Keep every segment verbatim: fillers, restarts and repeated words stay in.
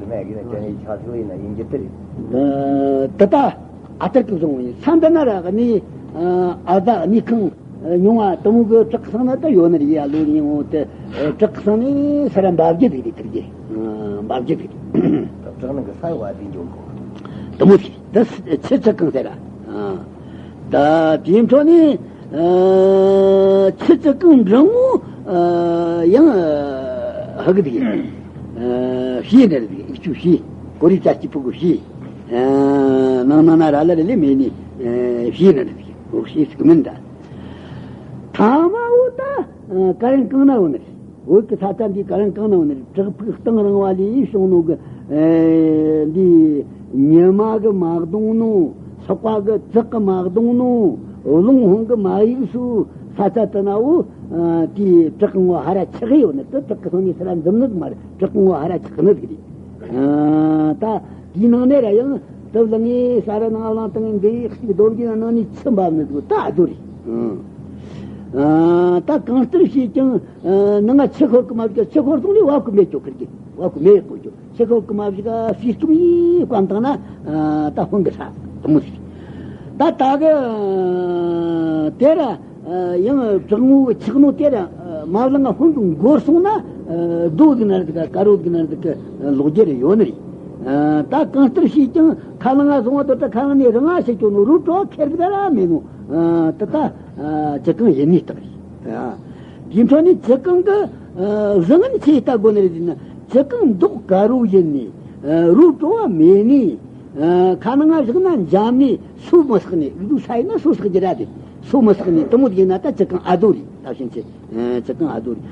རྨ་གི་ན་ཅན་ཡི་ཆ་ཚུལ་ཡིན་ན་ཡིན་རྒྱུ་དེ་རེད། ཨ། དེ་ད་ཨ་ཐར་གི་བཟུང་བ་ཡིན། ས་འདི་ན་ར་གནས། ཨ། ཨ་ད་གནས་ཁང་ཉུང་བ་དེ་མོ་གི་བྲག་སང་ན་ད་ཡོད་ནི་རེད་ཡ། ལོ་ཉིན་འོང་དེ་བྲག་སང་ནས་ས་ར་འབབ་རྒྱུ་དེ་རེད། དེ་རྒྱུ། ཨ། འབབ་རྒྱུ་དེ་རེད། བྲག་ནང་གི་ས་ཡོད་པ་དེ་འཇོག་གོ། དེ་མོ་ཟིག་དེ་ཆུ་ཆུ་གང་ཟེར་ར། ཨ། ད་དེའི་འཕྲོ་ནས། ཨ། ཆུ་ཆུ་གང་འབྲིང་བོ། ཨ། ཡང་། ཨ། ཧ་གི་དེ། ཨ། བྱེ་ནི་རེད། དེ་ཆུ་བྱེ། ཀོ་རི་ཙ་གཅིག་པུ་གི་བྱེ། ཨ། ནང་ན་ན་ར་ལ་རེ་ལེ་མེད་ནི། ཨ། བྱེ་ནི་རེད། འོ་བྱེ་ཟིག་མིན་ད། ཐ་མ་འོ་ད། ཨ། ག་རང་གང་ན་འོ་ནི་རེད། བོད་ཀྱི་ས་ཆ་འདི་ག་རང་གང་ན་འོ་ནི་རེད། བྲག་ཕུག་གཏིང་རིང་བ་ལས་བྱུང་ནོ་གི། ཨ། འདི་ཉི་མ་གི་མ་གདོང་ནོ། སོག་པ་གི་ཙག་གི་མ་གདོང་ནོ། རླུང་ཧོང་གི་མ་ཡིག་སུ་ས་ཆ་དེ་ན་འོ། ཨ། དེའི་བྲག་གི་ངོ་ཧ་ར་ཆག་གི་ཡོད་ནི། དེ་བྲག་གི་སོང་ནས་ས་ར་འཛུམ་ནི་མ་རེད། བྲག་གི་ངོ་ཧ་ར་ཆག་ནི་གི་རེད། ཨ། ད་དེའི་ནང་ནས་ར་ཡང་དེ་ལ་ངས་ས་ར་ནང་ལང་སྟེང་འདི་གཅིག་རྡོ་རྗེ་ནང་ནས་ཆུ་འབབ་ནི་འདུག་ད་ཨ་དོ་རེད། ཨ། ད་གང་ལྟར་བྱས་ཀྱང་། ཨ། ནང་ང་ཆུ་ཤོར་གི་མ་བཞག་ཆུ་ཤོར་སོང་ནས་བ་ཀུ་མེད་ཅོ་ཁིར་གི། བ་ཀུ་མེད་ཀོ་ཅོ། ཆུ་ཤོར་གི་མ་བཞག་སི་སྐུམ་ཡིས་བཀམ་བཏང་ན། ཨ། ད་ཧོན་གི་ས་དེ་མོ་ཟིག་ད་ད་གི་དེ་ར། ཨ། ཡང་བྲག་ངོ་གི་ཆག་ནོ་དེ་ར། ཨ། མ་བླངས་ཧོན་གི་འགོར་སོང་ན། ཨ། རྡོ་གི་ན་ར་དེ་ག་དཀར་རོ་གི་ན་ར་དེ་གི་ལོག་རྒྱུ་རེ་ཡོད་ནི་རེད། ཨ། ད་གང་ལྟར་བྱས་ཀྱང་ཁ་ལང་ང་སོང་བ་དོ་ད་ཁ་ལང་ནས་རང་ང་ཤེས་ཀྱོ་ནོ་རུ་བྲོ་ཁེར་གི་ད་ར་མེད་ནོ། ཨ། ད་ད། ཨ། ཅི་གང་ཡིན་ནི་རྟགས་རེད། ཨ། དེའི་འཕྲོ་ནས་ཅི་གང་གི། ཨ། བཟང་ངན་ཆེ་ལྟ་དགོས་ནི་རེད་ཟེར་ན། ཅི་གང་མདོག་དཀར་རོ་ཡིན་ནི། ཨ། རུ་བྲོ་བ་མེད་ནི། ཨ། ཁ་ནང་ང་བཞག་ན་འཇམ་ནི་སོ་མི་བསགས་ནི། འུ་ཚོ་ས་ཡིན་ན་སོ་བསགས་རྒྱུ་ར་དེ་སོ་མི་བསགས་ནི་དེ་མོ་ཡིན་ན་ད་ཅི་གང་ཨ་དོ་རེད། ད་ཕྱིན་ཆད། ཨ། ཅི་གང་ཨ་དོ་རེད།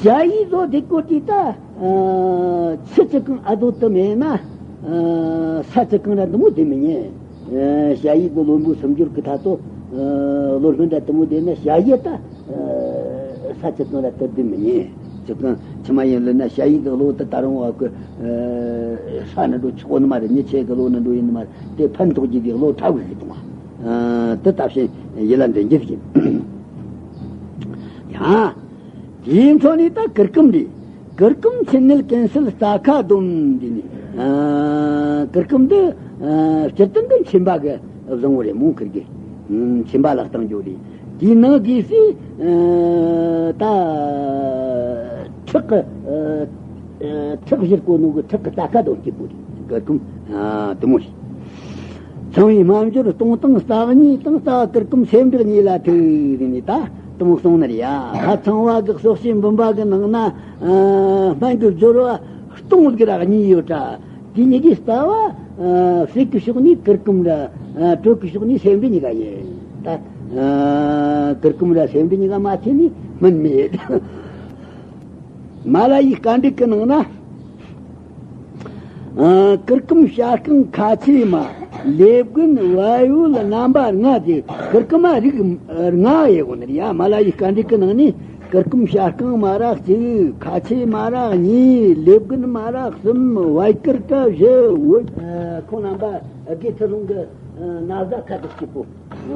ཞ་ཡི་བཟོ་དེ་ཀོ་ཏི་ད། ཨ། ཆུ་ཅི་གང་ཨ་དོ་དེ་མེད་ན། ཨ། ས་ཅི་གང་ར་འདི་མོ་དེ་མི་ཉན། ཨ། ཞ་ཡི་གི་བློན་པོ་སུམ་འགྱུར་གི་ཐ་ཚོ། ཨ། བློ་སྨོན་འདྲ་དེ་མོ་དེ་ན་ཞ་ཡི་ད། ཨ། ས་ཅི་གང་ར་དེ་དེ་མི་ཉན། ཅི་གང་ཆི་མ་ཡིན་ལ་ན་ཞ་ཡི་གི་བློ་དེ་ད་རུང་བ་གི། ཨ། ས་ནི་འགྲོ་ཆོག་ནི་མ་རེད། ཉི་ཆེ་གི་བློ་ནི་འགྲོ་ཡིན་ནི་མ་རེད། དེ་ཕན་ཐོགས་ཀྱི་དེ་བློ་ཐབས་གི་གཏོང་བ། ཨ། དེ་ལྟ་བཞིན་ཡིད་ལ་འདྲེན་རྒྱུ་ཡིན། ཡང་། དེའི་འཕྲོ་ནས་ད་གུར་གུམ་རེད། གུར་གུམ་ཕྱི་ནད་ཀན་སིལ་རྩ་ཁ་སྡོམ་འདི་ནི། ཨ། གུར་གུམ་འདི། ཨ། སྤྱིར་བཏང་གི་མཆིན་པ་གི་བཟང་བོ་རེད་མོ། ཁིར་གི་མཆིན་པ་ལ་བཏང་རྒྱུ་རེད། དེའི་ནང་གི་སི། ཨ། ད་ཁྲག་གི། ཨ། ཁྲག་བཞུར་གོ་ནོ་གི་ཁྲག་གི་རྩ་ཁ་སྡོམ་སྐྱིད་པོ་རེད། གུར་གུམ། ཨ། དེ་མོ་རེད། ཚངས་པའི་རྨ་སྦྱོར་སྟོང་དང་རྩ་གཉིས་དང་རྩ་བ་གུར་གུམ་སེམས་འགྲེལ་གཉིས་ལ་ཐུག་ནས་ད་དེ་མོ་གསུངས་ནི་རེད་ཡ། ད་ཚངས་པ་གི་གསོག་བྱེད་འབུམ་པ་གི་ནང་ན། ཨ། སྨན་གྱི་སྦྱོར་བ་སྟོང་ཟིག་ར་གཉིས་ཡོད་དྲ། དེ་གཉིས་ཀྱི་རྩ་བ། ཨ། ཟས་ཀྱི་ཕྱོགས་ནས་གུར་གུམ་ར། ཨ། དྲོད་ཀྱི་ཕྱོགས་ནས་སེམས་འགྲེལ་གཉིས་ཀ་ཡིན། ད། ཨ། གུར་གུམ་ར་སེམས་འགྲེལ་གཉིས་ཀ་མ་ཐེ་ནས་སྨིན་མེད། མ་ལ་ཡི་བཀའ་འགྲེལ་གྱི་ནང་ན། ཨ། གུར་གུམ་བྱ་རྐང་ཁ་ཆེ་མ། ལེབ་རྒན་བལ་ཡུལ་རྣམ་པ་ལྔ་དེ། གུར་གུམ་མ་རིགས་ལྔ་ཡོད་གོ་ནི་རེད་ཡ། མ་ལ་ཡི་བཀའ་འགྲེལ་གྱི་ནང་ནས་གུར་གུམ་བྱ་རྐང་མ་ར་གཅིག་ཁ་ཆེ་མ་ར་གཉིས། ལེབ་རྒན་མ་ར་གསུམ། བལ་དཀར་བཀྲ་བཞི། འོད། ཨ། ཁོང་རྣམ་པ་དགེ་ཚུལ་སློང་གི། ཨ། ན་བཟའ་ཁ་དོག་སྐྱིད་པོ། ཨ།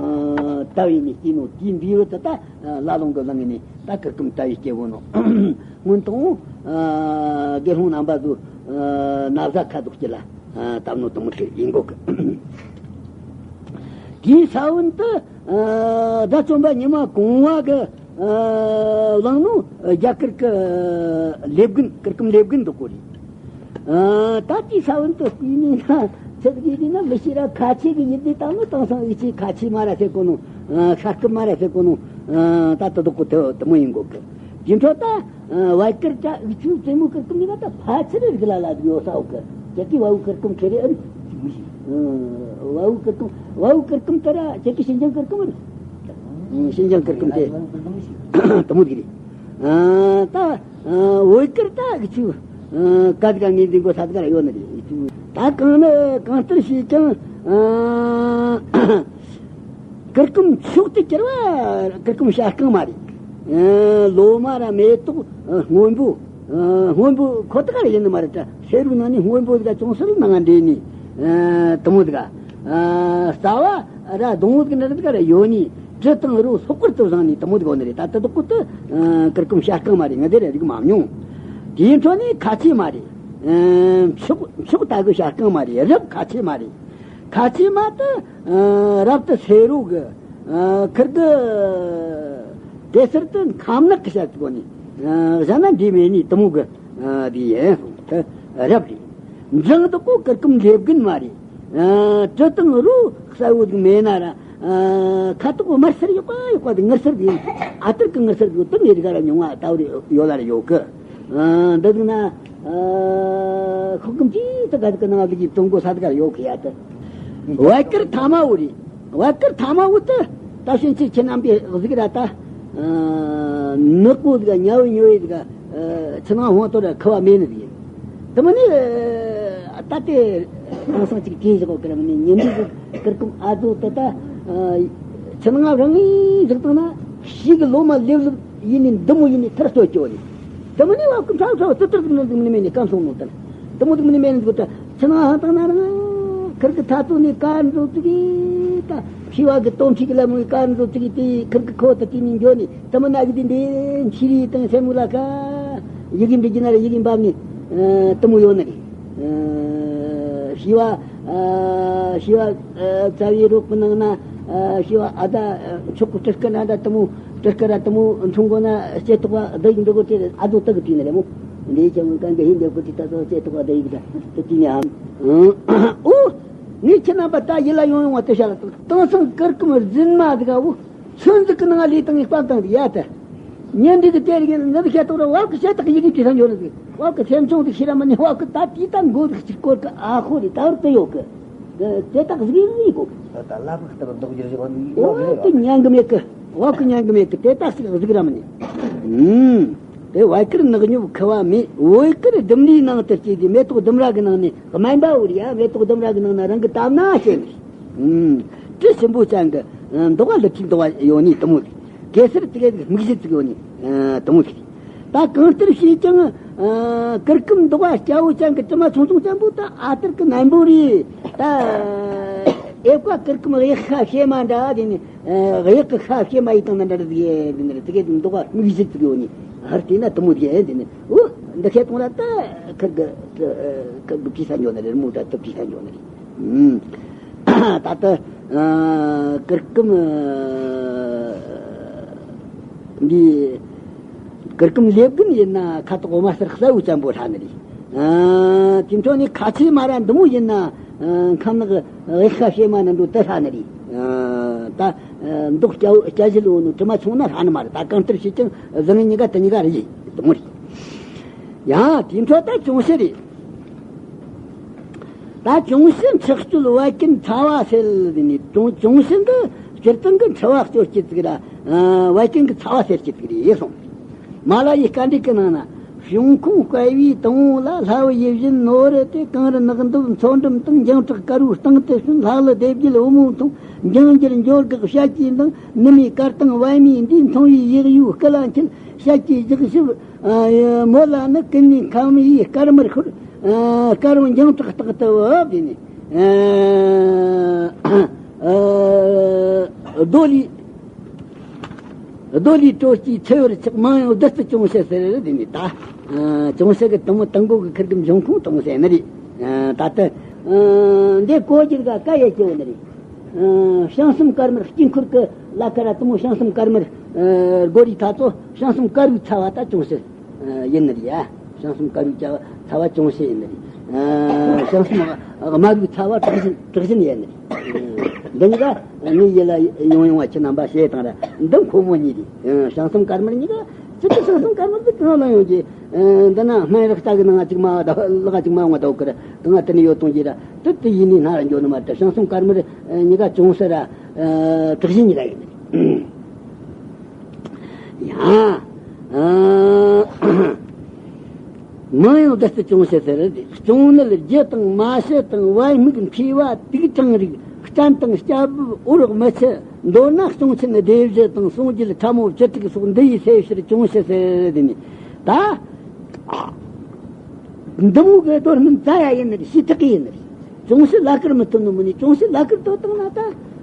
ལྟ་བས་ནི་སྐྱེས་ནོ་དེའི་འབྲས་བུ་དེ་ད། ཨ། ལ་ལུང་གི་ལངས་ནས་ད་གུར་གུམ་ལྟ་བས་སྐྱེ་བོ་ནོ། སྔོན་དང་། ཨ། དགེ་སློང་རྣམ་པ་ཚོ། ཨ། ན་བཟའ་ཁ་དོག་སྐྱིད་ལ། ཨ། བཏབ་ནོ་དེ་མོ་དེ་ཡིན་གོ་གི། དེའི་ས་བོན་དུ། ཨ། དགྲ་བཅོམ་པ་ཉི་མ་གང་བ་གི། ཨ། བླངས་ནོ་རྒྱ་གར་གི་ལེབ་རྒན། གུར་གུམ་ལེབ་རྒན་འདུག་གོ་རེད། ཨ། ད་དེའི་ས་བོན་དུ་བསྐུས་ནས་ན། ཚིག་གིས་བསྡུས་ན་མི་ཤེས་ར་ཁ་ཆེ་གི་ཡིད་བདེ་བཏང་ནོ། དེང་སང་འུ་ཆོས་ཁ་ཆེ་མ་ར་ཟེར་གོ་ནོ། ཨ། ཤ་སྐམ་མ་ར་ཟེར་གོ་ནོ། ཨ། ད་དེ་དག་གོ་དེ་དེ་མོ་ཡིན་གོ་གི། དེ་འཕྲོ་ད། ཨ། བལ་དཀར་བཀྲ། འུ་ཆོའི་རྩེད་མོ་གུར་གུམ་ཡིན་ན་ད་ཕལ་ཆེར་རིགས་ལ་ལ་ཡོད་ས་འོ་གི། ཁྱེད་ཀྱིས་བལ་བོ་གུར་གུམ་ཁེ་རེ་ཨེ་རེད། ཨ། བལ་བོ་གུར་གུམ། བལ་བོ་གུར་གུམ་དེ་ར་ཁྱེད་ཀྱིས་ཤིན་ཅང་གུར་གུམ་རེད། ཨ། ཤིན་ཅང་གུར་གུམ་དེ་དེ་མོ་དེ་རེད། ཨ། ད། ཨ། བོད་སྐད་ད་གི་ཆུ། ཨ། སྐད་ག་ངེས་འདུན་གོ་ས་དག་ཡོད་ནི་རེད། ད་གང་ན་གང་ལྟར་བྱས་ཀྱང་། ཨ། གུར་གུམ་མཆོག་ཏུ་གྱུར་པ་གུར་གུམ་བྱ་རྐང་མ་རེད། ཨ། ལོ་མ་ར་མེ་ཏོག། ཨ། སྔོན་པོ། ཨ། སྔོན་པོ་ཁོ་ཐག་ར་ཡིན་ནི་མ་རེད་ད། ཚེ་རུ་ནང་ནས་སྔོན་པོ་དག་ཅུང་ཟད་ནང་འདྲེས་ནི། ཨ། དེ་མོ་དག། ཨ། རྩ་བ་ར་སྡོང་བོ་དག་འདྲ་དག་ར་ཡོད་ནི། དྲི་དང་རོ་ལྷག་པར་དུ་བཟང་ནི་དེ་མོ་དག་ཡོད་ནི་རེད། ད་དེ་དག་གོ་དུ། ཨ། གུར་གུམ་བྱ་རྐང་མ་རེད། ང་དེ་ར་རིག་མ་མྱོང་། དེའི་འཕྲོ་ནས་ཁ་ཆེ་མ་རེད། ཨ། མཆོག་མཆོག་ལྟ་གི་བྱ་རྐང་མ་རེད། རབ་ཁ་ཆེ་མ་རེད། ཁ་ཆེ་མ་དེ། ཨ། རབ་ཏུ་སེ་རོ་གི། ཨ། ཁིར་གི་གེ་སར་དེ་ཁམ་ནག་གི་བྱ་ཚིག་གོ་ནི། ཨ། གཞན་ན་འདི་མེད་ནི་དེ་མོ་གི། ཨ། དེ་ཡིན་སོང་། དེ་རབ་རེད། འབྲིང་དེ་ཀོ་གུར་གུམ་ལེབ་རྒན་མ་རེད། ཨ། གྲི་དང་རོ་གསལ་བོ་ཟིག་མེད་ན་ར། ཨ། ཁ་དོག་དམར་སེར་ཡོད་པ་ཡོད་པ་དེ་དངུལ་སེར་དེ་ཡིན། ཨ་ཏིར་གི་དངུལ་སེར་དེ་དེ་མི་རིགས་ར་ཉུང་བ་ད་བར་ཡོད་ལ་ར་ཡོད་གི། ཨ། འདི་ཟིག་ན། ཨ། ཁོ་གི་མི་ཚེ་ག་ཟིག་གི་ནང་ལ་གི་དོན་གོ་ས་དེ་ག་ཡོད་གི་ཡ་དེ། བད་ཀར་ཐ་མ་བོ་རེད། བད་ཀར་ཐ་མ་བོ་དེ་ད་ཕྱིན་ཆད་ཁྱེད་རྣམ་པའི་གཟིགས་ར་ད། ཨ། ནག་པོ་དེ་ག་ཉ་བོ་ཉོ་ཡི་དེ་ག། ཨ། ཆུ་ནང་ཧོང་ཏོ་ར་ཁུ་བ་མེད་ནི་དེ་ཡིན། དེ་མ་ནི། ཨ། ད་དེ་དེང་སང་ཅིག་གིས་བཞག་གོ་གི་ར་མ་ནི་ཉིན་འདི་གི་གུར་གུམ་ཨ་ཛོ་དེ་ད། ཨ། ཆུ་ནང་རང་ངིས་བཞག་བཏང་ན་ཤིག་གི་ལོ་མ་ལེབ་ལེབ་ཡིན་ནི་འདི་མོ་ཡིན་ནི་ཐར་སོ་ཅོ་ནི། དེ་མ་ནི་བ་ཀུན་ཁྲག་ཁྲག་ཙི་ཙི་ནི་འདི་མ་ནི་མེད་ནི་སྐམ་སོང་ནོ་དེ། དེ་མོ་འདི་མ་ནི་མེད་ནི་འདུག་ད། ཆུ་ནང་ཧང་བཏང་ན་རང་ཁིར་གི་ཐ་ཚོ་ནི་ཀ་འཛོ་ཙི་གི་ད། ཤི་བ་གི་དོམ་ཁྲིག་གི་ལ་མོའི་ཀ་འཛོ་ཙི་གི་དེ་ཁིར་གི་ཁོ་ད་དེ་ནི་འགྱོ་ནི། དེ་མ་ན་གི་དེ་འདི་འཆི་རི་དང་སེ་མུ་ལ་ཁ། ཡི་གེ་འབྲི་གི་ན་ར་ཡི་གེ་འབབ་ནི། ཨ། དེ་མོ་ཡོད་ནི་རེད། ཨ། ཤི་བ། ཨ། ཤི་བ། ཨ། རྩ་བའི་རོགས་པ་ནང་ན། ཨ། ཤི་བ་ཨ་ད་མཆོག་གི་སྤྲུལ་སྐུ་ན་ད་དེ་མོ་སྤྲུལ་སྐུ་ར་དེ་མོ་མཐོང་གོ་ན་སྐྱེ་ཐོག་བ་བདག་ཡིན་འདི་གོ་དེ་ཨ་ཛོ་དག་གི་དུས་ནི་རེད་མོ། འདི་ཅང་གང་གི་ཧིན་འདི་གོ་དེ་ད་ཚོ་སྐྱེ་ཐོག་བ་བདག་ཡིན་ད་དེ་དུས་ནི་ཨ། ཨོ། ངས་ཁྱེད་རྣམ་པ་ད་ཡིད་ལ་ཡོང་ཡོང་བ་དེ་བཤད་ལ་དང་སང་གུར་གུམ་རྫུན་མ་དེ་ག་བོ། ཚོན་འཛུགས་ཀྱི་ནང་ལས་དང་སྤམ་དང་ཡ་ད། ཉིན་འདི་གི་དེ་རིགས་ནི་བཤད་དོ་ར་བབ་གི་བཤད་དག་ཡི་གེ་དེ་ས་འཇོག་ནི་ཟིག་བབ་གི་སེམས་ཆུང་དེ་ཤི་ར་མ་ནི་བབ་གི་ད་དེ་ད་མགོ་དེ་གཅིག་སྐོར་གི་ཨ་ཧོ་རེ་ད་བར་དུ་ཡོད་གི། དེ་དག་ཟིག་ཡིན་གོ། ད་ལ་བག་ལྟ་བུ་འདོགས་རྒྱུ་ཞིག་ཨོ་དེ་ཉན་གི་མེད་གི། བབ་གི་ཉན་གི་མེད་གི་དེ་དག་ཟིག་ཟིག་ར་མ་ནི། ཨུམ། དེ་བད་ཀར་ནག་ཉོབ་ཁུ་བ་མེད། བོད་ཀར་ལྡུམ་རའི་ནང་དུ་སྐྱེས་ཏེ་མེ་ཏོག་ལྡུམ་ར་གི་ནང་ནས་སྨན་པ་བོར་ཡ་མེ་ཏོག་ལྡུམ་ར་གི་ནང་ན་རང་གི་དམ་ན་སྐྱེས་ནས། ཨུམ། དྲི་ཞིམ་པོ་ཅན་གྱི། ཨ། མདོག་ལ་ལི་ཁྲིའི་མདོག་ཡོད་ནི་དེ་མོ་རེད། གེ་སར་དེ་གའི་སྨུག་གཞི་ཙིག་ཡོད་ནི། ཨ། དེ་མོ་རེད། ད་གང་ལྟར་བྱས་ཀྱང་། ཨ། གུར་གུམ་མདོག་སྐྱ་བོ་ཅན་གྱི་དྲི་མ་ཆུང་ཆུང་ཅན་པོ་ད་ཨ་ཏིར་གི་ནན་པོ་རེད། ད་ཨེ་ཀ་གུར་གུམ་གཡག་ཤ་བྱེ་མ་འདྲ་དེ་ནི། ཨ། གཡག་གི་ཤ་བྱེ་མ་ཡི་དང་ན་འདྲ་རེད་དེ་ནི་དེ་གའི་མདོག་སྨུག་གཞི་ཙིག་ཡོད་ནི། ཧར་དེ་ན་དེ་མོ་རེད་དེ་ནི། འོ། འདི་ཁྱེད་གཏོང་ར་ད་ཁིར་གི་ཁིར་གི་བྲིས་ས་འཇོག་ནི་རེད། མོ་ད་དུ་བྲིས་ས་འཇོག་ནི་རེད། ད་ལྟ་གུར་གུམ་འདི་གུར་གུམ་ལེབ་རྒན་ཡིན་ན་ཁ་དོག་འོ་མ་སེར་གསལ་བོ་ཅན་པོ་ཧྲ་ནི་རེད། དེ་འཕྲོ་ནས་ཁ་ཆེ་མ་ར་འདི་མོ་ཡིན་ན་ཁམ་ནག་གཡག་ཤ་བྱེ་མ་ན་འདུག་དེ་ཧྲ་ནི་རེད། ད་མདོག་སྐྱ་བོ་སྐྱ་བཞི་ལོ་ནོ་དྲི་མ་ཆུང་ན་ཧྲ་ནི་མ་རེད། ད་གང་ལྟར་བྱས་ཀྱང་བཟང་ངན་གཉིས་ཀ་དེ་གཉིས་ཀ་རེད་དེ་མོ་རེད། ཡང་དེ་འཕྲོ་ད་ཅུང་ཞི་རེད། ད་ཅུང་ཞི་འཁྲག་སྤྱོད་བད་ཀན་ཚ་བ་སེལ་ནི། ཅུང་ཅུང་ཞི་འདི་སྤྱིར་བཏང་གི་འཁྲུ་བ་གཅོད་སྤྱད་ཅིག་ར། ཨ། བད་ཀན་གི་ཚ་བ་སེལ་སྤྱད་ཅིག་རེད་གསུངས། མ་ལ་ཡི་བཀའ་འགྲེལ་གི་ནང་ན། བྱུང་ཁུངས་བསྐལ་པའི་དང་པོ་ལ། ལྷ་བུ་ཡིད་བཞིན་ནོར་བུ་སྟེ། གངས་རི་ནགས་འདབས་མཚོ་འགྲམ་དང་། འགྱིང་བྲག་དཀར་པོའི་སྟེང་དུ་བྱོན། ལྷ་ཀླུ་སྡེ་བརྒྱད་བུ་མོ་མཐོང་། འགྱིང་འགྱུར་འབྱོར་འགག་བཤད་ཀྱི་མདངས། ནུ་མའི་གར་སྟངས་པད་མའི་མདངས། མཐོང་བའི་ཡིད་གཡོ་སྐུ་ལ་འཁྱིལ། བཤད་ཀྱི་ལྗགས་ཞིབ། ཨ། མོ་ལ་ནི་ཀུན་ནས་ཁམས་ཡིད་དཀར་དམར་ཤོར། ཨ། དཀར་པོ་འགྱིང་བྲག་ལྟག་ཏུ་བབས་ཏེ་ནི། ཨ། ཨ། རྡོ་ལི། རྡོ་ལི་སྤྲོ་སྐྱིད་ཚེ་བར་ཆགས། མང་ཡང་བདུད་རྩི་ཅུང་ཞི་ཟེར་དེ་ནི་ད། ཨ། ཅུང་ཞི་གི་དེ་མོ་དང་པོ་གི་ཁིར་གི་འབྱུང་ཁུངས་དེ་མོ་ཟེར་ནི་རེད། ཨ། ད་ལྟ། ཨ། འདི་གོ་རྒྱུ་ག་ཀ་ཡེ་སྐྱེ་བོ་ནི་རེད། ཨ། བྱང་སེམས་དཀར་དམར་དཀྱིལ་འཁོར་གྱི་ལ་ཁ་ར་དེ་མོ་བྱང་སེམས་དཀར་དམར། ཨ། སྒོ་རའི་ཐ་ཚོ་བྱང་སེམས་དཀར་བོའི་ཚ་བ་ད་ཅུང་ཞི། ཨ། ཡིན་ནི་རེད་ཡ། བྱང་སེམས་དཀར་བོའི་ཚ་བ་ཅུང་ཞི་ཡིན་ནི་རེད། ཨ། བྱང་སེམས་དམར་བོའི་ཚ་བ་དྲག་ཞན་དྲག་ཞན་ཡིན་ནི་རེད། འདི་གཉིས་ཀ་ངའི་ཡིད་ལ་ཡོང་ཡོང་བ་ཁྱེད་རྣམ་པ་ཤེས་དང་ར། འདི་ཁོ་མོ་གཉིས་རེད། ཨ། བྱང་སེམས་དཀར་དམར་གཉིས་ཀ་ཅི་སྟེ་བྱང་སེམས་དཀར་དམར་འདི་གང་ལ་ཡོང་གི། ཨ། འདི་ན་སྨན་རག་ལྟ་གི་ནང་ང་གཅིག་མ་བ་དང་ལག་གཅིག་མ་འོང་བ་དང་ཀི་ར་གང་ང་དེ་ནས་ཡོད་གཏོང་གི་ར། དེ་དེ་ཡིན་ནི་སྣ་ར་འགྱོ་ནི་མ་རེད། བྱང་སེམས་དཀར་དམར་གཉིས་ཀ་ཅུང་ཟད་ར། ཨ། དྲག་ཞན་གཉིས་ཀ་ཡིན་ནི་རེད། ཡང་། ཨ། མང་ཡང་བདུད་རྩི་ཅུང་ཞི་ཟེར། གཅུང་ནད་རྒྱུ་དང་མ་ཞི་དང་། བད་སྨུག་མཁྲིས་པ་དུག་སྦྲང་རིགས། སྐྲན་དང་སྐྱ་སྦུབ་འོར་མི་ཆུ། མདོར་ན་གཅུང་ཆེན་སྡེ་བཞི་དང་། ཟུངས་རྒྱུད་ཕྲ་མོ་བཅུ་དྲུག་སོགས། འདི་ཡི་སེལ་ཕྱིར་ཅུང་ཞི་ཟེར། དེ་ནི་ད། འདི་མོ་གི་རྡོར་སྨན་རྩ་ཡ་ཡིན་ནི་རེད། ཞེ་ཐག་གི་ཡིན་ནི་རེད། ཅུང་ཞི་ལ་ཀིར་མི་ཐོན་ནི་མོ་ནི། ཅུང་ཞི་ལ་ཀིར་དོ་བཏང་ན་ད།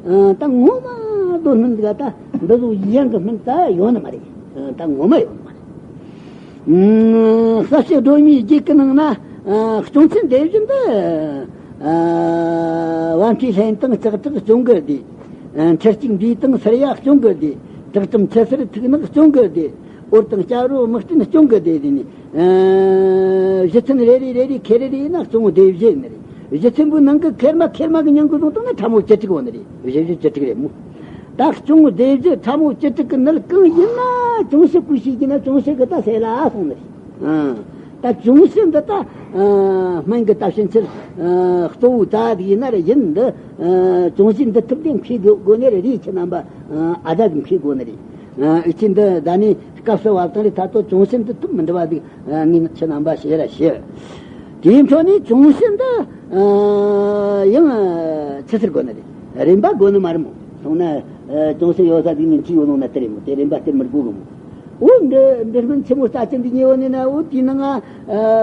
ཨ། ད་ངོ་མ་རྡོར་སྨན་འདི་ག་ད་འདི་ཚོ་ཡན་གི་སྨན་རྩ་ཡ་ཡོད་ནི་མ་རེད། ཨ། ད་ངོ་མ་ཡོད་ནི་མ་རེད། ཨ། ས་སྐྱ་སྒྲོལ་མའི་རྒྱུད་ཀྱི་ནང་ན། ཨ། སྐྱོང་ཚུལ་འདི་བཞིན་དུ། ཨ། བ་མཁྲིས་ལྷན་དང་ལྕགས་བྲག་སྐྱོང་གི་སྡེ། ཨ། མཁྲིས་གཅིག་འབུས་དང་སིར་ཡ་སྐྱོང་གི་སྡེ། བྲག་ཁྲིམས་ཆུ་སེར་ཐུག་ནག་སྐྱོང་གི་སྡེ། འོར་དང་སྐྱ་རོ་དམག་སྤྲིན་སྐྱོང་གི་སྡེ་ཟེར་ནས། ཨ། གཞི་ཚན་རེ་རེ་རེ་རེ་ཁེ་རེ་རེ་ཡིན་ན་སྐྱོང་སྡེ་བཞི་ཡིན་ནི་རེད། གཞི་ཚན་པོའི་ནང་གི་ཁེར་མ་ཁེར་མ་གི་མྱིང་གི་བཟུང་བཏང་ན་ཕྲ་མོ་བཅུ་དྲུག་ཡོད་ནི་རེད། བཞི་བཞི་བཅུ་དྲུག་རེད་མོ། ད་སྐྱོང་སྡེ་བཞི་ཕྲ་མོ་བཅུ་དྲུག་གི་ནང་གང་ཡིན་ན་ཅུང་ཟད་བཀོད་ཤེས་ཀྱི་ན་ཅུང་ཟད་གི་ད་ཟེར་ལ་སོང་ནི་རེད། ཨང་། ད་ཅུང་ཟད་འདི་ད་ཨ། སྨན་གི་ད་ཕྱིན་ཆད་ཨ། གཙོ་བོ་ད་འདི་ཡིན་ན་རེ་ཡིན་འདི། ཨ། ཅུང་ཟད་འདི་ཐུབ་དེ་མཁས་དགོས་དགོས་ནི་རེད། རེད་ཁྱེད་རྣམ་པ། ཨ། ཨ་ད་གི་མཁས་དགོས་ནི་རེད། ཨ། ཨི་ཆི་འདི་ད་ནི་སྐབས་སུ་བབ་དང་རེད། ད་ལྟོ་ཅུང་ཟད་འདི་ཐུབ་མི་འདྲ་བ་འདུག་ངས་ཁྱེད་རྣམ་པ་ཞེ་ར་ཞུ། དེའི་འཕྲོ་ནས་ཅུང་ཟད་འདི། ཨ། ཡང་ཨ། ཆི་ཟེར་དགོས་ནི་རེད། རིམ་པ་དགོས་ནི་མ་རེད་མོ། སོང་ན་ཨ། ཅུང་ཟད་ཡོད་ས་ཟིག་ནས་འཁྲིད་ཡོད་ནོ་ན་དེ་རེད་མོ། དེ་རིམ་པ་སྟེར་མི་དགོས་གི་མོ། འོ་འདི་འདི་སྨན་ཆེན་མོ་རྩ་ཆེན་འདི་ཉེ་བོ་ནས་ན། འོ་དེའི་ནང་ང་ཨ།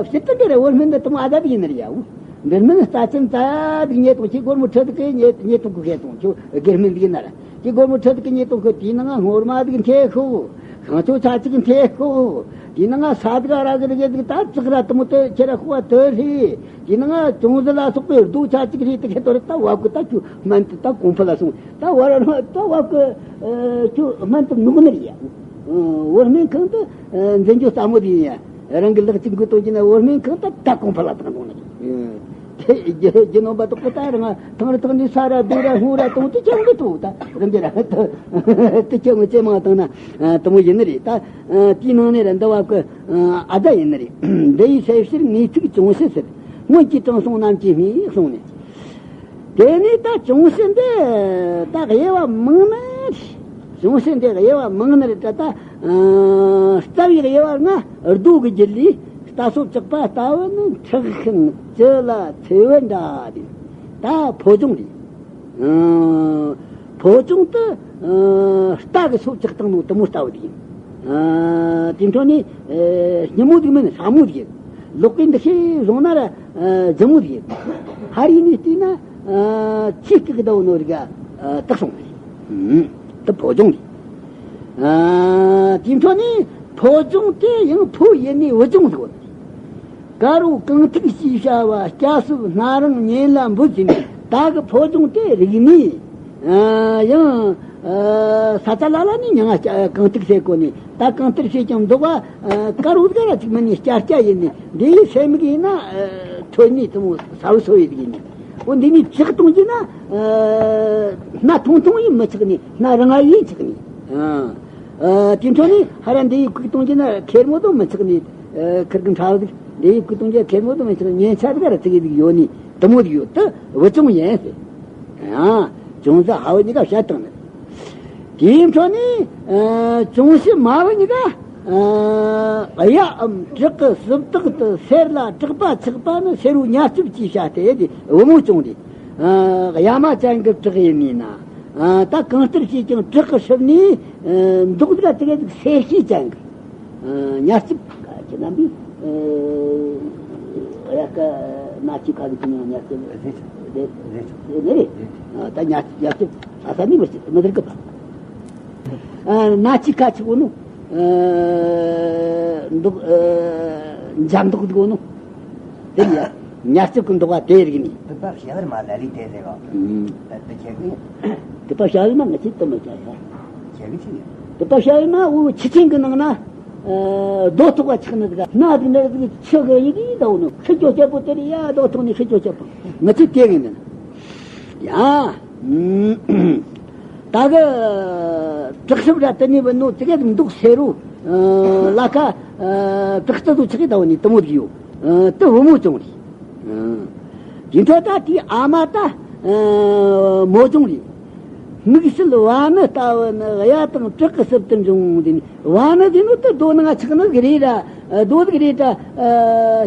ཕྱི་དྲི་འདི་རེད། འོ་སྨན་འདི་དང་ཨ་ད་འདི་ཡིན་ནི་རེད་ཡ། འོ་འདི་སྨན་རྩ་ཆེན་རྩ་འདི་ཉེ་དང་ཁྱེད་སྒོར་མོ་ཁྲི་འདི་གི་ཉེ་ཉེ་དང་གི་ཁེ་དང་ཁྱོད་སྒེར་སྨན་འདི་ཡིན་ན་ར། ཁྱེད་སྒོར་མོ་ཁྲི་འདི་གི་ཉེ་དང་གི། དེའི་ནང་ང་སྔོ་རྨ་འདི་གི་འཐེན་ཤོག་ཤིང་ཆུ་ཆ་གཅིག་འཐེན་ཤོག་དེའི་ནང་ང་ས་འདི་ག་ར་གི་རི་གི་འདི་གི་ད་ཙག་ར་དེ་མོ་དེ་ཁྱེད་ར་ཤོག་བ་དེ་ལྷི། དེ་ནང་ཅུང་ཟད་ལ་སོགས་པའི་རྡོ་ཆ་གཅིག་རེད། དེ་ཁེ་དོ་རེད། ད་བབ་གི་ད་ཁྱོད་སྨན་དེ་ད་གོང་འཕེལ་ལ་སོང་། ད་བར་ད་བབ་གི་ཨ། ཁྱོད་སྨན་དེ་ནོག་ནི་རེད་ཡ། ཨ། འོ་སྨན་ཁང་དུ་ཨ། འཛིན་རྒྱུ་སླ་མོ་དེ་ཡིན་ཡ། རང་གི་ལག་གཅིག་འགུལ་གཏོང་གྱི་ན་འོ་སྨན་ཁང་དུ་ད་གོང་འཕེལ་ལ་བཏང་འགྲོ་ནི་རེད། ཨ། དེ་རྒྱུ་རྒྱུ་ནོམ་པ་དོག་པོ་ད་རང་ཐང་རི་ཐང་རི་ས་ར་སྦུག་ར་སྔོ་ར་གཏོང་དུས་ཀྱང་གི་ཐུག་ད་རང་གི་ར་དེ་ཀྱང་ངོ་ཅེ་མ་བཏང་ན་དེ་མོ་ཡིན་ནི་རེད། ད་ཨ། དེའི་ནང་ནས་ར་འདི་བབ་གི་ཨ། ཨ་ད་ཡིན་ནི་རེད། འདི་ཡི་སེལ་ཕྱིར་ངེས་ཚིག་ཅུང་ཟད་ཟེར། སྔོན་གྱི་དྲང་སྲོང་རྣམས་ཀྱིས་སྨྲས་གསུངས་ནས། དེ་ནས་ད་ཅུང་ཟད་འདི་ད་དབྱེ་བ་མང་ནི་རེད། ཅུང་ཟད་འདི་དབྱེ་བ་མང་ནི་རེད། ད་ད་ཨ། རྩ་བའི་དབྱེ་བ་ལྔ། རྡོ་གི་རྒྱུད་ལས་རྟ་སོ་བཅག་པ་ལྟ་བུ་ནི་མཁྲེགས་ཤིང་བཅུད་ལ་འཚེར་བ་འདྲ་སྟེ། ད་ཕོ་སྦྱོང་རེད། ཨ། ཕོ་སྦྱོང་དུ་ཨ། རྟ་གི་སོ་བཅག་བཏང་ནོ་དེ་མོ་ལྟ་བུ་དེ་ཡིན། ཨ། དེ་འཕྲོ་ནས་ཨ། སྙི་མོ་ཟིག་མིན་སྲ་མོ་ཟིག་ཡིན། ལོག་གིན་འདི་ཤེས་བཟུང་ན་ར་ཨ། ལྗང་མོ་ཟིག་ཡིན། ཧ་རི་ནས་བལྟས་ན་ཨ། ཆེས་སྐྱིད་གི་ཟླ་བོ་ནོ་རིག་ཨ། དག་སོང་རེད། ཨུམ། དེ་ཕོ་སྦྱོང་རེད། ཨ། དེ་འཕྲོ་ནས་ཕོ་སྦྱོང་དེ་ཡང་ཕོ་ཡིན་ནི་བུ་སྦྱོང་ཟིག་ཡོད། དཀར་པོ་གང་ཐུག་ཞེས་བྱ་བ། སྐྱ་སུབ་སྣ་རིང་གཉེན་ལ་འབུལ་ཟེར་ནས། ད་གི་ཕོ་སྦྱོང་དེ་རིག་ནས། ཨ། ཡང་ཨ། ས་ཆ་ལ་ལ་ནས་མྱིང་ང་སྐྱ་གང་ཐུག་ཟེར་གོ་ནས། ད་གང་ལྟར་བྱས་ཀྱང་འདུག་བ། ཨ། དཀར་པོ་དགའ་ར་ཅིག་མིན་ནས་སྐྱ་སྐྱ་ཡིན་ནས། འདི་ཡི་སེམས་གི་ཡིན་ན་ཨ། ཐོན་ནས་དེ་མོ་ས་བུ་སོ་ཡི་ཟིག་ཡིན་ནས། འོ་འདི་ནས་བཅག་གཏོང་གྱི་ན་ཨ། སྣ་ཐུང་ཐུང་ཡིན་མི་ཆགས་ནས། སྣ་རིང་ཡིན་ཆགས་ནས། ཨ། ཨ། དེ་འཕྲོ་ནས་ཧ་ར་འདི་ཡི་ཁུག་གཏོང་གྱི་ན་ཁེར་མོ་དང་མི་ཆགས་ནས། ཨ། ཁིར་གི་ཕྲ་བ་ཟིག་འདི་ཡི་ཁུག་གཏོང་གྱི་ཁེར་མོ་དང་མི་ཆགས། ཉན་ཆ་ཟིག་ར་ཙིག་གེ་ཟིག་ཡོད་ནི་དེ་མོ་ཟིག་ཡོད། དེ་བུ་སྦྱོང་ཡིན་ཟེར། ཨ། ཅུང་ཟད་ཧ་བོ་གཉིས་ཀ་བཤད་བཏང་ནི། དེའི་འཕྲོ་ནས་ཨ། ཅུང་ཟད་དམའ་བོ་གཉིས་ཀ་ཨ། གཡའ་འམ་བྲག་གི་སྲུབ་ཐག་ཏུ་སེར་ལ་བྲག་པ་ཆགས་པ་ནི་སེར་བོ་ཉ་སྐྱིབས་ཀྱིས་བྱ་སྟེ། དེ་བུ་མོ་སྦྱོང་རེད། ཨ། གཡའ་མ་ཅན་གྱི་བྲག་ཡིན་ནི་ན། ཨ། ད་གང་ལྟར་བྱས་ཀྱང་བྲག་གི་སྲུབ་ནས་ཨ། མདོག་དེ་ག་དེ་ག་ཟིག་སེར་ཤས་ཅན་གི། ཨ། ཉ་སྐྱིབས་ཁྱེད་རྣམ་པས་ཨ། གཡའ་ཀ་ན་ཅི་ཁ་གི་ཁྱེད་ཉ་སྐྱིབས་རེད་རེད་རེད་རེད་རེད། ཨ། ད་ཉ་ཉ་སྐྱིབས་ཨ་ས་ནི་མི་སྲིད་མི་ཟེར་གི་པ། ཨ། ན་ཅི་ཁ་ཆི་བོ་ནོ། ཨ། མདོག་ཨ། འཇམ་མདོག་འདུག་ནོ། དེ་ཡ། ཉ་སྐྱིབས་ཀྱི་མདོག་པ་དེ་རིག་ནི། དུ་པ་ཤ་བར་མ་ལ་རི་དེ་ཟེར་བ། ཨུམ། ད་དུ་ཁྱེད་ཀྱི། དུ་པ་ཤ་བར་མ་ང་ཅི་དུ་མ་ཅ་ཡ། ཁྱེད་ཀྱི་ཆི་ཡ། དུ་པ་ཤ་བར་མ་འུ་ཆི་ཆེན་གི་ནང་ན། ཨ། རྡོ་ཐོག་པ་ཆགས་ནི་དག་ན་དུ་ནི་དུ་ཆུ་གི་ཡི་གི་ད་འུ་ནི་ཤི་ཅོ་ཅོ་པོ་དེ་རི་ཡ་རྡོ་ཐོག་ནི་ཤི་ཅོ་ཅོ་པོ། ང་ཅི་དེ་གི་ནི། ཡ། ད་གི་བྲག་སྲུབ་ར་དེ་ནི་བུ་ནོ་དེ་ག་མདོག་སེར་རོ། ལ་ཁ་བྲག་རྩི་དུ་ཆགས་ཀྱི་ད་བུ་ནི་དེ་མོ་རིག་ཡོད། དེ་བུ་མོ་སྦྱོང་རེད། དེ་འཕྲོ་ད་དེའི་ཨ་མ་ད་མོ་སྦྱོང་རེད། དམིགས་བསལ་བ་ནི་ལྟ་བུ་ནི་གཡའ་དང་བྲག་གི་སྲུབ་ཏུ་འབྱུང་། དེ་ནི་བ་ནི་དེ་ནོ་དེ་རྡོ་ནང་ཆགས་ནི་གི་རེད་ར། རྡོ་གི་རེད་ད།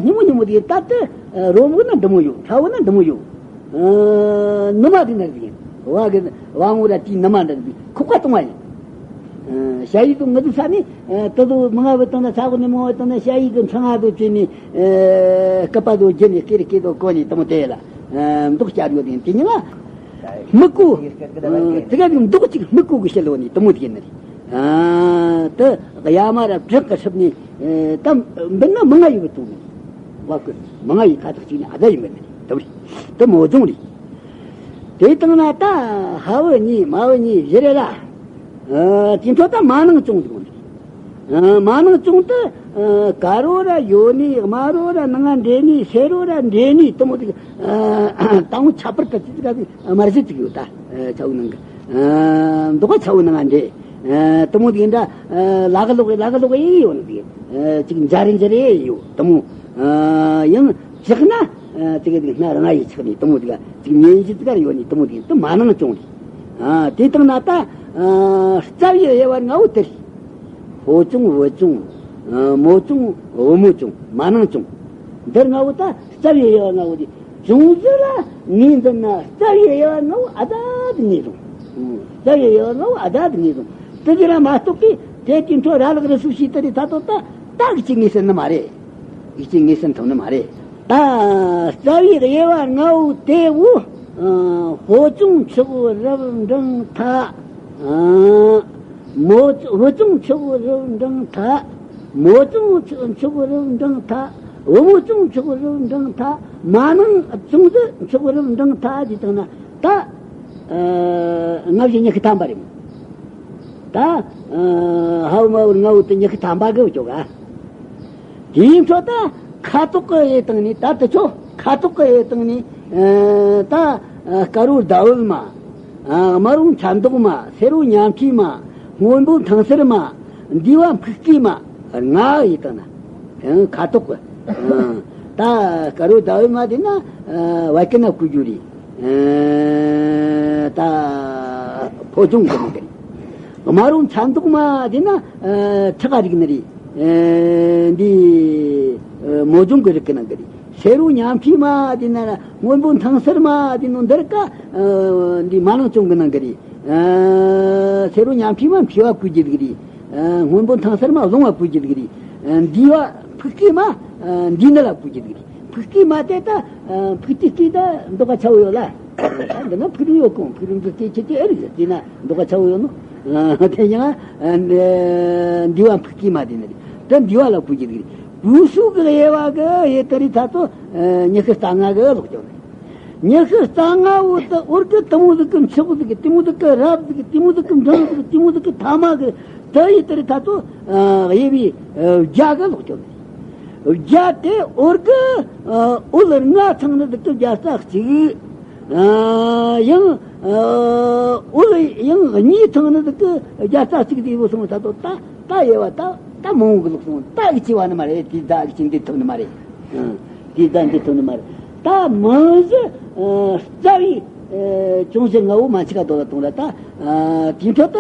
སྙི་མོ་སྙི་མོ་དེ་ད་དེ་རོ་མུག་ན་འདི་མོ་ཡོད། ཁྲ་བོ་ན་འདི་མོ་ཡོད། ཨ། ནུ་མ་དེ་ནི་རེད། བ་གི་བ་ངོ་ར་དེའི་ནུ་མ་འདྲ་དེ་ཁུག་པ་གཏོང་བ་ཡིན། ཨ། ཞ་ཡི་དུ་ང་དུ་ས་ནི། ཨ། དུ་དུ་མང་ང་བུ་བཏང་ན་ས་གོ་ནི་མང་བ་བཏང་ན་ཞ་ཡི་དུ་འཕྲང་ང་དུ་བཅོས་ནི། ཨ། སྐུད་པ་དུ་བརྒྱུད་ནི་སྐེ་རི་སྐེ་དུ་གོ་ནི་དེ་མོ་དེ་ལ། ཨ། མདོག་བསྐྱར་ཡོད་དེ་དེ་ཉིན་ལ། སྨུག་གུ། ཨ། དེ་ག་དེ་མདོག་ཅིག་སྨུག་གུ་གི་ཞལ་ལོ་ནི་དེ་མོ་དེ་ཡིན་ནི་རེད། ཨ། དེ་གཡའ་མ་ར་བྲག་གི་སྲུབ་ནི། ཨ། ད་འབུ་ན་མང་ང་ཡི་བུ་བཏང་ནི། བ་ཀུན་མང་ང་ཡི་ཁ་ཐག་གཅིག་ནི་ཨ་ད་ཡིན་པ་ནི་དེ་རེད། དེ་མོ་ཅུང་རེད། དེ་དང་ན་ད་ཧ་བུ་གཉིས་མ་བུ་གཉིས་བཞི་རེ་ལ། ཨ་དེ་འཕྲོ་ད་མ་ནང་ཅུང་དུ་གོ་འདི། ཨ་མ་ནང་ཅུང་དུ་ཨ་དཀར་རོ་ར་ཡོད་ནི། དམར་རོ་ར་ནང་ང་འདྲེས་ནི། སེར་རོ་ར་འདྲེས་ནི། དེ་མོ་དེ་ཨ་དང་པོ་ཁྱད་པར་དུ་ཅི་ཟིག་ག་ཟིག་མར་གཞི་ཅིག་ཡོད་ད། ཨ་ཆའུ་ནང་གི་ཨ་མདོག་ཁ་ཆའུ་ནང་ང་འདྲེས། ཨ་དེ་མོ་དེ་འདྲ་ཨ་ལ་ག་ལོག་གི་ལ་ག་ལོག་གི་ཡོད་ནི་དེ། ཨ་ཅིག་འཇའ་རིན་འཇའ་རེ་ཡོད་དེ་མོ། ཨ་ཡང་ཅག་ན་ཨ་ཅིག་གི་སྣ་རང་ཡི་ཆགས་ནི་དེ་མོ་དེ་ག་ཅིག་ཉན་གཞི་ཅིག་ག་ཡོད་ནི་དེ་མོ་དེ་དེ་མ་ནང་ཅུང་རེད། ཨ་དེ་དང་ན་ད་ཨ་རྩ་བའི་དབྱེ་བ་ལྔ་བོ་དེ་རེད། ཕོ་ཅུང་བུ་ཅུང་། ཨ་མོ་ཅུང་བུ་མོ་ཅུང་། མ་ནང་ཅུང་། འདིར་ལྔ་བོ་ད་རྩ་བའི་དབྱེ་བ་ལྔ་བོ་དེ། ཅུང་ཟད་ལ་ངོས་འཛིན་ན་རྩ་བའི་དབྱེ་བ་ལྔ་བོ་ཨ་ད་དེ་ངེས་བཟུང་། ཨུ། རྩ་བའི་དབྱེ་བ་ལྔ་བོ་ཨ་ད་དེ་ངེས་བཟུང་། དེ་དེ་ར་མ་གཏོགས་པའི་དེ་དེ་འཕྲོ་ར་ལག་རི་སུ་ཞིག་དེ་རེད་ད་དོ་ད་ད་གི་ཅིག་ངེས་ཟིན་ནི་མ་རེད། གི་ཅིག་ངེས་ཟིན་ཐུབ་ནི་མ་རེད། ད་རྩ་བའི་དབྱེ་བ་ལྔ་བོ་དེ་བོ། ཨ་ཕོ་ཅུང་ཆུ་བོ་རབ་འབྲིང་ཐ། ཨ་མོ་བུ་ཅུང་ཆུ་བོ་རབ་འབྲིང་ཐ། མོ་ཅུང་ཆུ་ཆུ་བོ་རབ་འབྲིང་ཐ། བུ་མོ་ཅུང་ཆུ་བོ་རབ་འབྲིང་ཐ། མ་ནང་ཅུང་ཟད་ཆུ་བོ་རབ་འབྲིང་ཐ་ཅེས་བཏང་ན་ད་ཨ་ལྔ་བཞི་ཉི་ཤུ་ཐམ་པ་རེད་མོ། ད་ཨ་ཧ་བུ་མ་བུ་ལྔ་བོ་དེ་ཉི་ཤུ་ཐམ་པ་གི་བཅོ་ག་དེའི་འཕྲོ་ད་ཁ་དོག་གི་དབྱེ་བཏང་ནས། ད་དེ་ཆོ་ཁ་དོག་གི་དབྱེ་བཏང་ནས། ཨ་ད་ཨ་དཀར་བོ་ཟླ་འོད་མ། ཨ་དམར་བོ་མཚན་མདོག་མ། སེར་བོ་ཉ་ཕྲའི་མ། སྔོན་པོ་མཐིང་སེར་མ། འདི་བ་ཕུག་སྐྱེས་མ། ལྔ་དབྱེ་བཏང་ན། ཨ་ཁ་དོག་གི། ཨ་ད་དཀར་བོ་ཟླ་འོད་མ་དེ་ན་ཨ་བ་ཀི་ན་བཀོད་རྒྱུ་རེད། ཨ་ད་ཕོ་ཅུང་གི་ནང་གི་རེད། དམར་བོ་མཚན་མདོག་མ་དེ་ན་ཨ་ཁྲག་རིགས་ནི་རེད། ཨ་འདི་ཨ་མོ་ཅུང་གི་རིགས་ཀྱི་ནང་གི་རེད། སེར་བོ་ཉ་ཕྲའི་མ་དེ་ན་སྔོན་པོ་མཐིང་སེར་མ་དེ་ནོ་འདིར་ཀ་ཨ་འདི་མ་ནང་ཅུང་གི་ནང་གི་རེད། ཨ་སེར་བོ་ཉ་ཕྲའི་མ་མཁྲིས་པ་བཀོད་རྒྱུ་རིགས་རེད། ཨ་སྔོན་པོ་མཐིང་སེར་མ་རླུང་བ་བཀོད་རྒྱུ་རིགས་རེད། ཨ་འདི་བ་ཕུག་སྐྱེས་མ། ཨ་འདི་ནི་ལ་བཀོད་རྒྱུ་རིགས་རེད། ཕུག་སྐྱེས་མ་དེ་ད་ཨ་ཕུག་སྐྱེས་སྐྱེས་ད་མདོག་ཁ་ཆའོ་ཡོད་ལ། ད་འདི་ན་ཕུག་རོན་ཡོད་གོང་། ཕུག་རོན་འདི་སྐྱེས་ཆེ་དེ་ཨེ་རིགས་དེ་ན་མདོག་ཁ་ཆའོ་ཡོད་ནོ། ཨ་དེ་ཡང་ཨ་འདི་བ་ཕུག་སྐྱེས་མ་དེ་ནི་རེད། ད་འདི་བ་ལ་བཀོད་རྒྱུ་རིགས་རེད། བུ་ཤུག་གི་དབྱེ་བ་གི་དབྱེ་ད་རེད་ད་ཚོ་ཨ་ཉི་ཤུ་རྩ་ལྔ་གི་ལོག་ཀྱང་རེད། ཉི་ཤུ་རྩ་ལྔ་བོ་དེ་འོར་གི་དེ་མོ་ཟིག་གི་མཆོག་ཟིག་གི། དེ་མོ་ཟིག་གི་རབ་ཟིག་གི། དེ་མོ་ཟིག་གི་འབྲིང་ཟིག་གི། དེ་མོ་ཟིག་གི་ཐ་མ་གི་དེ་ཡི་དེར་ད་ཚོ་ཨ་དབྱེ་བའི་ཨ་བརྒྱ་གི་ལོག་ཀྱང་རེད། བརྒྱ་དེ་འོར་གི་ཨ་འོལ་ལྔ་ཚང་ནི་ཟིག་གི་བརྒྱ་རྩ་གཅིག། ཨ་ཡང་ཨ་འོལ་ཡང་གཉིས་ཚང་ནི་ཟིག་གི་བརྒྱ་རྩ་གཅིག་དེ་བོ་སོང་ད་ཚོ་ད་ད་དབྱེ་བ་ད་ད་མང་བོ་གི་ལོག་སོང་། ད་གི་ཆེ་བ་ནི་མ་རེད། དེ་ད་གི་ཆེ་འདི་ཐུབ་ནི་མ་རེད། ཨ་དེ་ད་འདི་ཐུབ་ནི་མ་རེད། ད་མང་གཞི་ཨ་རྩ་བའི་ཨ་ཅུང་ཟད་ལྔ་བོ་མ་ཆི་ག་རྡོ་ལ་གཏོང་ར་ད། ཨ་དེའི་འཕྲོ་ད་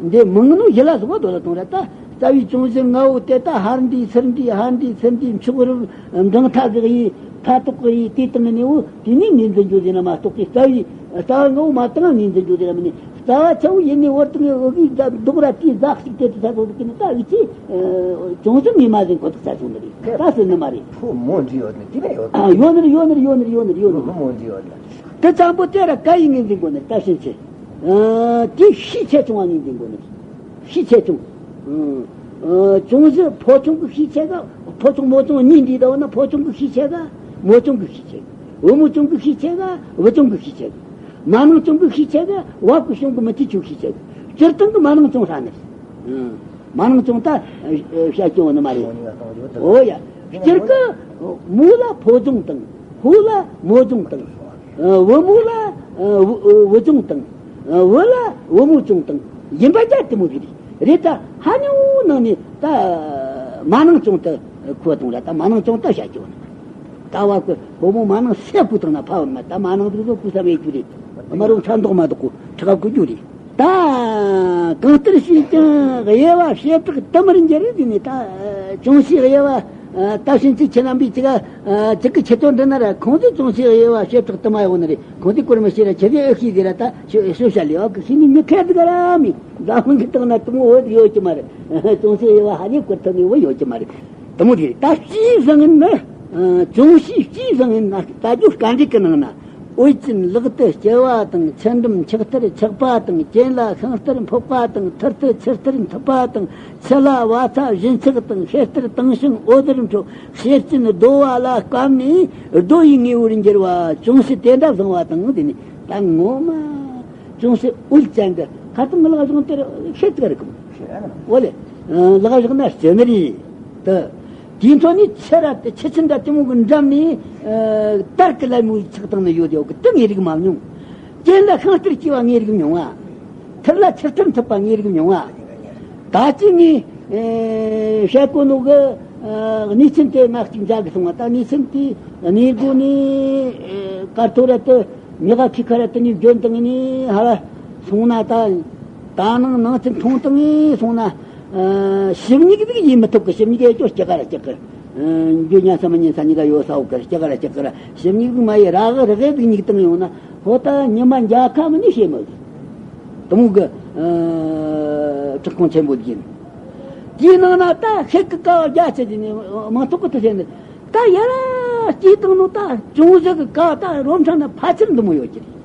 འདི་མང་ནོ་ཡི་ལ་སོགས་པ་རྡོ་ལ་གཏོང་ར་ད། རྩ་བའི་ཅུང་ཟད་ལྔ་བོ་དེ་ད་ཧར་འདི་ཚུར་འདི་ཧར་འདི་ཚུར་འདི་མཆོག་རབ་འབྲིང་ཐ་གི་དབྱེ། ཁ་དོག་གི་དབྱེ། དེ་དང་ནི་བོ་དེ་ནི་ངོས་འཛིན་རྒྱུ་ཟེར་ན་མ་གཏོགས་ཀི་རྩ་བའི་རྩ་བ་ལྔ་བོ་མ་བཏང་ངོས་འཛིན་རྒྱུ་ཟེར་ན་མིན་ནི། རྩ་བ་ཆ་བོ་ཡིན་ནི་བོར་དང་འོ་གི་མདོག་ར་དེའི་ཟག་ཞིག་དེ་དུ་ས་སོ་དུ་ཀི་ནི་ད་འུ་ཅི་ཅུང་ཟད་ངོས་མ་ཟིན་ཁོ་ཐག་ས་སོང་ནི་རེད། ད་ཟེར་ནི་མ་རེད། ཕོ་མོ་འདྲི་ཡོད་ནི་དེ་ལ་ཡོད། ཨ་ཡོད་ནི་རེད། ཡོད་ནི་རེད། ཡོད་ནི་རེད། ཡོད་ནི་རེད། ཡོད་ནི་རེད། ཕོ་མོ་འདྲི་ཡོད་ནི། དེ་ཙམ་པོ་དེ་ར་ག་ཡིས་ངོས་འཛིན་དགོས་ནི་རེད། ད་ཕྱིན་ཆད་ཨ་དེ་ཤས་ཆེ་ཆུང་བ་ངོས་འཛིན་དགོས་ནི་རེད། ཤས་ཆེ་ཆུང་། ཨ་ཅུང་ཟད་ཕོ་ཆུང་གི་ཤས་ཆེ་ག་ཕོ་ཆུང་མོ་ཆུང་གཉིས་འདྲེས་ད་བ་ན་ཕོ་ཆུང་གི་ཤས་ཆེ་ག་མོ་ཆུང་གི་ཤས་ཆེ་ག་བུ་མོ་ཆུང་གི་ཤས་ཆེ་ག་བུ་ཆུང་གི་ཤས་ཆེ་ག་མ་ནང་ཆུང་གི་ཤས་ཆེ་ག་བ་གི་གཞུང་གི་མི་ཐེ་ཆུང་ཤས་ཆེ་ག་སྤྱིར་བཏང་གི་མ་ནང་ཆུང་ཧྲ་ནི། མ་ནང་ཆུང་ད་བཤད་ཀྱི་འོ་ནི་མ་རེད། འོ་ཡ། སྤྱིར་གི་མོ་ལ་ཕོ་ཆུང་དང་། ཕོ་ལ་མོ་ཆུང་དང་། ཨ་བུ་མོ་ལ་ཨ་བུ་བུ་ཆུང་དང་། ཨ་བུ་ལ་བུ་མོ་ཆུང་དང་ཡིན་པ་རྒྱ་དེ་མོ་ཟིག་རེད། རེད་ད་ཧ་ཉུང་ནང་ནས་ད་མ་ནང་ཆུང་དུ་ཁོ་དང་ར་ད་མ་ནང་ཆུང་དུ་བྱ་རྒྱུ་ནི། ད་བ་ཁོ་བུ་མོ་མ་ནང་སེ་ཁུ་དང་ན་ཕ་བུ་མ་ད་མ་ནང་དུ་བཟོ་ཁུ་ས་མེད་རྒྱུ་རེད། མ་རུང་ཚ་མདོག་མ་དོག་ཁུ་ཁྲག་ཁུ་རྒྱུ་རེད། ད་གང་ལྟར་བྱས་ཀྱང་དབྱེ་བ་བྱེ་བྲག་དུ་མར་འགྱུར་ཟིན་ནས་ད་ཅུང་ཟད་དབྱེ་བ་ད་ཕྱིན་ཆད་ཁྱེད་རྣམ་པས་ཅི་ག་ཅི་གི་ཁྱེད་ཚོ་འདི་ན་ར་ཁོང་ཚོས་ཅུང་ཟད་དབྱེ་བ་བྱེ་བྲག་དུ་མ་ཡོང་ནི་རེད། ཁོང་ཚོས་སྐོར་མི་ཤེས་ར་ཁྱེད་ཚོས་ཨེ་ཤེས་ཟེར་ར་ད་ཤོ་ཤོ་བྱ་ལས་བ་གི་ཤེས་ནི་མི་ཁེར་འདུག་ར་མི་འཛམ་གླིང་གི་སྟེང་ན་དུ་མོ་བོད་ཡོད་ཀྱི་མ་རེད། ཅུང་ཟད་དབྱེ་བ་ཧ་ནི་སྐོར་ཐུབ་ནི་བོ་ཡོད་ཀྱི་མ་རེད། དུ་མོ་དེ་རེད། ད་སྤྱིའི་བཟང་ངན་ནི་ཅུང་ཟད་སྤྱིའི་བཟང་ངན་ན་ད་རྒྱུ་དཀའ་འགྲིག་གི་ནང་ན། འོད་ཅན་ལག་ཏུ་སྐྱེལ་བ་དང་། ཆུ་འགྲམ་ཆག་ཐར་ཆགས་པ་དང་། གྱེན་ལ་ཤིང་རྟར་འཕགས་པ་དང་། ཐུར་དུ་ཆུ་རྟར་འཐིབས་པ་དང་། ཕྱི་ལ་བ་ཚྭ་བཞིན་ཆགས་དང་། ཤེལ་རྟར་དྭངས་ཤིང་འོད་ཟེར་འཕྲོ། ཤེལ་ཅན་རྡོ་བ་ལ་བསྐམས་ནས་རྡོ་ཡི་ངོ་བོར་འགྱུར་བ། ཅུང་ཟད་དེ་འདྲ་བཟུང་བ་དང་། དེ་ནི་ད་ངོ་མ་ཅུང་ཟད་འོད་ཅན་གྱི་ཁ་ཏོན་གྱི་ལག་བཞག་དེར་ཤེལ་ཅིག་རེད་གམ། འོ་ལེ། ལག་བཞག་ན་ཅི་ནི་རེད། ད་དེའི་འཕྲོ་ནས་ཆུ་ར་དེ་ཆུ་ཆེན་འདྲ་དེ་མོ་གི་འགྲམ་ནས་དར་གྱི་ལད་མོ་ཆགས་བཏང་ནི་ཡོད་ཡོད་གི། དེ་ངས་རིག་མ་མྱོང་། གྱེན་ལ་ཤིང་རྟར་སྐྱེ་བ་ངས་རིག་མྱོང་བ། ཐུར་ལ་ཆུ་རྟར་འཐིབས་པ་ངས་རིག་མྱོང་བ། ད་ཅི་ངས་བཤད་གོ་ནོ་གི་གནས་ཚུལ་དེ་ང་གཅིག་མཇལ་གི་སོང་བ། ད་གནས་ཚུལ་དེ་གནས་སྒོ་ནས་ཀར་ཐོ་ར་དུ་མྱི་ག་ཁི་ཁ་ར་དུ་ནས་བརྗོད་འདང་ནས་ཧ་ར་སོང་ན། ད་ད་ནང་ནང་ཚུལ་མཐོང་བཏང་ངས་སོང་ན། ཞིབ་ཉིག་ཟིག་ཡིད་མི་ཐུབ་གི། ཞིབ་ཉིག་ཡེ་ཅོ་སྐྱག་ར་སྐྱག་གི། འཇུ་ཉན་ས་མི་ཉན་ས་ཉིག་ག་ཡོད་ས་འོག་གི་སྐྱག་ར་སྐྱག་གི་ར། ཞིབ་ཉིག་ཟིག་མ་ཡེ་ར་གི་ར་གི་ཟིག་ཉིག་བཏང་ཡོང་ན། ཧོ་ད་ཉི་མ་འཇའ་ཁ་མི་ནི་ཤེས་མི་གི། དུ་མོ་གི་བྲག་ཁུང་ཆེན་པོ་ཡིན། དེའི་ནང་ན་ད་ཤེལ་གི་ཀ་བ་རྒྱ་ཆེ་དེ་ནི་མང་ཐོག་གི་དུ་ཟེར་ནི། ད་ཡ་ར་སྐྱེས་བཏང་ནོ་ད་ཅུང་ཟད་གི་ཀ་ད་རོ་འཕྲང་ན་ཕལ་ཆེར་འདི་མོ་ཡོད་ཀྱི་རེད།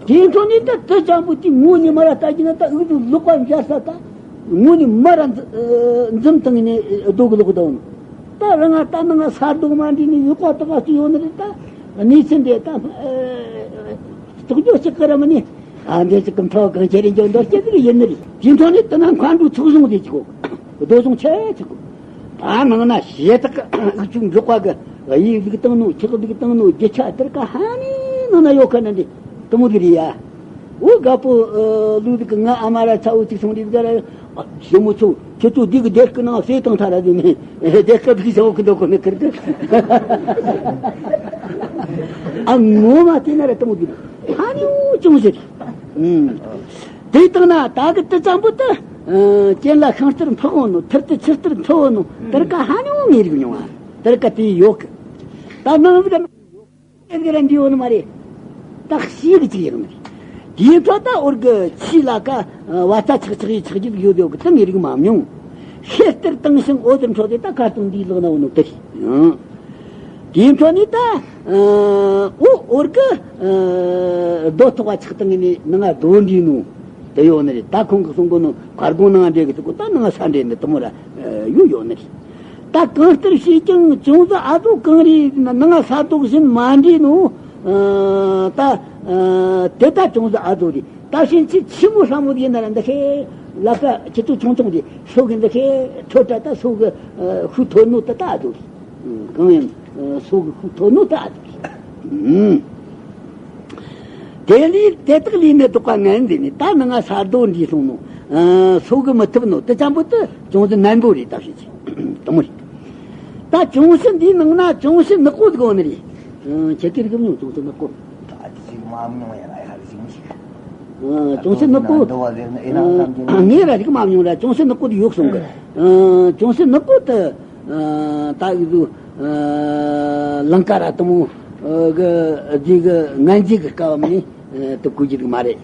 དེའི་འཕྲོ་ནས་ད་དུ་ཅང་པོ་དེ་ངོ་ནས་མ་ར་ལྟ་གྱི་ན། ད་འུ་ཚོ་ལོག་པ་མཇལ་ས་ད་ངོ་ནས་མ་ར་འཛི་འཛིམ་བཏང་ནས་རྡོ་གི་ལོག་གི་འདུག་ནོ། ད་རང་ང་ད་ནང་ང་ས་རྡོ་མ་འདྲེས་ནས་ཡོད་པ་ད་ག་ཚོད་ཡོད་ནི་རེད། ད་གནས་ཚུལ་འདི་ད་རྟོགས་རྒྱུ་གཅིག་གི་ར་མ་ནི། ཨ་འདི་ཅིག་གི་མཐོ་གང་ཁྱེད་རེ་འཇོག་འདོད་སྐྱེ་ཟིག་ཡིན་ནི་རེད། དེའི་འཕྲོ་ནས་དེ་ན་མཁའ་འགྲོ་ཚོགས་བཟུང་དེ་ཅིག་གོ། རྡོ་བཟུང་ཆེ་ཅིག་གོ། ད་ནང་ན་ཞེ་དྲག་གི་ཨུ་ཆུ་འབྲོག་པ་གི་གཡས་ལུག་བཏང་ནོ། ཆག་ལུག་བཏང་ནོ། རྒྱུ་ཆ་དེར་ཀ་ཧ་ནི་ནང་ན་ཡོད་ཁ་ན་འདི་དུ་མོ་གི་རེད་ཡ། འོ་དགའ་པོ་ལུག་ལུག་གི་ང་ཨ་མ་ར་ཚ་བོ་ཅིག་སོང་རེད་ག་ར། ཞི་མོ་ཚོ་ཁྱེད་ཚོ་འདི་གི་སྡེར་ཁུ་ནང་ཟས་བཏང་ཐ་ར་དེ་ནས་སྡེར་ཁ་བིག་ཟ་བོ་གི་འདུག་གོ་ནི་ཁིར་གི། ཨ་ངོ་མ་དེ་ན་ར་དུ་མོ་གི་རེད། ཧ་ནི་འོ་ཅུང་ཟད་རེད། དེ་ལྟར་ན་ད་གི་དུ་ཙམ་པོ་དུ། གྱེན་ལ་ཤིང་རྟར་འཕགས་འོང་ནོ། ཐུར་དུ་ཆུ་རྟར་འཐིབས་འོང་ནོ། དེར་ཀ་ཧ་ནི་འོ་ངས་རིག་མྱོང་བ། དེར་ཀ་དེ་ཡོད་གི། ད་ནང་བཞིན་ཨེ་གི་ར་འདི་ཡོད་ནི་མ་རེད། ད་ཤི་གི་ཅིག་ཡོད་ནི་རེད། དེའི་ཐོག་ད་འོར་གི་ཆུ་ལ་ཀ་བ་ཚྭ་ཆག་ཆག་ཡི་ཆག་རྒྱུ་ཡོད་ཡོད་གི། དེ་ངས་རིག་མ་མྱོང་། ཤེལ་རྟར་དྭངས་ཤིང་འོད་ཟེར་འཕྲོ་དེ་ད་ཁ་སྟོང་འདིའི་ལག་ན་འོ་ནོ་དེ་རེད། དེའི་འཕྲོ་ནས་ད་འོ་འོར་གི་རྡོ་ཐོག་བ་ཆགས་བཏང་ནས་ནང་ང་རྡོ་འདྲེས་ནོ་དེ་ཡོད་ནི་རེད། ད་ཁོང་གི་གསུང་གོ་ནོ་མཁར་སྒོ་ནང་འདྲེས་གི་དུ་གོ། ད་ནང་ས་འདྲེས་ནི་དུ་མོ་ར་ཡོད་ཡོད་ནི་རེད། ད་གང་ལྟར་བྱས་ཀྱང་ཅུང་ཟད་ཨ་ཟོ་གང་རེད་ན་ནང་ང་ས་རྡོ་བཞིན་མ་འདྲེས་ནོ། ད་དེ་ད་ཅུང་ཟད་ཨ་ཟོ་རེད། ད་ཕྱིན་ཆད་ཆི་མོ་ཧྲ་མོ་ཡིན་ན་ར་འདི་ཤེས། ལ་ཀ་ཁྱི་ཚོ་ཆུང་ཆུང་རེད། སོ་གི་འདི་ཤེས་ཐོ་ཏྲ་ད་སོ་གི་ཤུགས་ཐོན་ནོ་ད་ད་ཨ་ཟོ་རེད། གང་ཡིན། སོ་གི་ཤུགས་ཐོན་ནོ་ད་ཨ་ཟོ་རེད། དེ་ལས་དེ་དག་ལས་ནི་ལྡོག་པ་ངན་འདི་ནི་ད་ནང་ང་ས་རྡོ་འདྲེས་སོང་ནོ། སོ་གི་མི་ཐུབ་ནོ་དེ་ཙམ་པོ་དུ་ཅུང་ཟད་ནན་པོ་རེད། ད་ཕྱིན་ཆད་དུ་མོ་རེད། ད་ཅུང་ཟད་འདིའི་ནང་ན་ཅུང་ཟད་ནག་པོ་ཟིག་ཡོད་ནི་རེད། ཁྱེད་ཀྱིས་རིག་མྱོང་། ཅུང་ཟད་ནག་པོ། ད་ཅིག་མ་མྱོང་ཡ་ལ་ཡ་ཞིག་མི་ཤེས། ཅུང་ཟད་ནག་པོ། ངས་ར་རིག་མ་མྱོང་ར། ཅུང་ཟད་ནག་པོ་དེ་ཡོད་སོང་གི། ཅུང་ཟད་ནག་པོ་དུ། ད་ཡི་དུ་ལང་ཀ་ར་དུ་མོ་གི་རྗེས་གི་ངན་རྗེས་གི་སྐབས་མ་ནི་དུ་གོ་རྒྱུ་རིག་མ་རེད།